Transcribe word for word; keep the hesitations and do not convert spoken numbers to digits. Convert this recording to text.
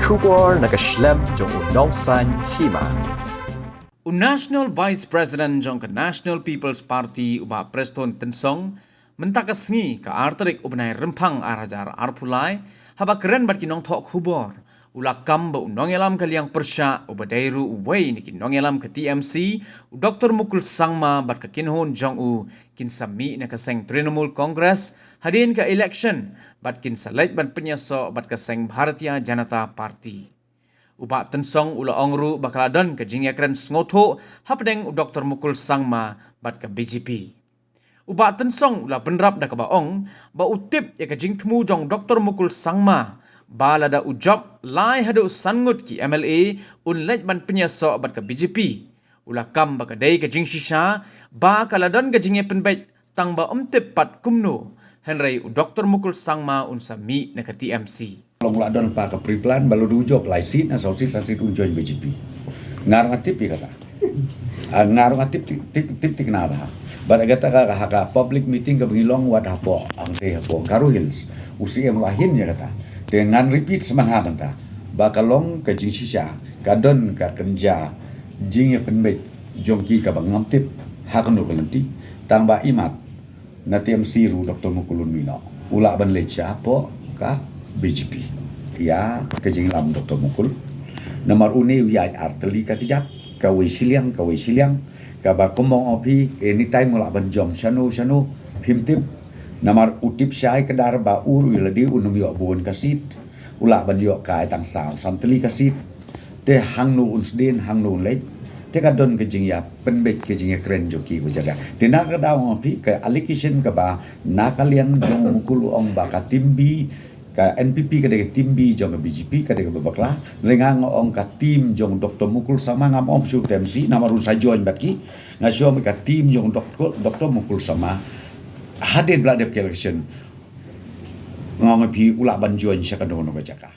Khubor na ka shlem jong u Nongsaiñ Hima. U National Vice President jong ka National People's Party, u Bah Prestone Tynsong, mynta ka sngi, ka ar tarik u bnai Rymphang ar hajar arphew lai, haba kren bad ki nongthoh khubor, u la kam ba u nongïalam ka liang pyrshah, uba dei ruh uwei na ki nongïalam ka T M C, u Doktor Mukul Sangma bad ka kynhun jong u, kin sa mih na ka seng Trinamool Congress hadien ka election, bad kin sa leit ban pynïasoh bad ka seng Bharatiya Janata Party. U Bah Tynsong u la ong ruh ba ka la don ka jingïakren sngewthuh hapdeng u Doktor Mukul Sangma bad ka B J P. U Bah Tynsong u la bynrap da kaba ong ba u tip ïa ka jingthmu jong u Doktor Mukul Sangma, ba lada u jop lai haduh san ngut ki M L A, un leit ban pynïasoh bad ka B J P. U la kam ba ka dei ka jingshisha, ba ka la don ka jingïapynbeit, tang ba ym tip pat kumno, hynrei u Doktor Mukul Sangma un sa mih na ka T M C. Long la don pat ka pre-plan ba lada u jop lai seat na saw seat, san seat un join B J P. Nga ruh nga tip ïa kata. Ah, nga ruh nga tip, tip, tip, tip thikna bha. Bad ha kata ka, ha ka public meeting kaba ngi long wat hapoh, hangtei hapoh Garo Hills, u C M u la hin ïa kata. Te ngan repeat sngewbha mynta ba ka long ka jingshisha, ka don ka kynja jingïapynbeit jong ki kaba ngam tip ha kano ka lynti, tang ba imat na T M C ruh u Doktor Mukul un mih noh. U lah ban leit sha hapoh ka B J P. Ïa ka jingïalam u Doktor Mukul. Namar une u ïaid ar tylli ka kjat, kawei shiliang, kawei shiliang, kaba kumba ong phi, anytime u lah ban jump shano shano, phim tip. Namar u tip shai kdar ba u ruh ïa lade un ym ïoh bun ka seat. U lah ban ïoh kai tang saw san tylli ka seat. Te hangno un sdien, hangno un leit. Te ka don ka jingïapynbeit, ka jingïakren jong ki ba jaka. Te na ka daw nga ong phi, ka allegation kaba na ka liang jong u Mukul u ong ba ka team B, ka N P P ka dei ka team B jong ka B J P, ka dei kaba bakla. Hynrei nga, nga ong ka team jong u Doktor Mukul Sangma, ngam ong shu T M C, namar un sa join bad ki. Nga shu ong ka team jong u Doktor, Doktor Mukul Sangma, hadien ba la dep ka election, nga ong phi u lah ban join sha kano kano ka jaka.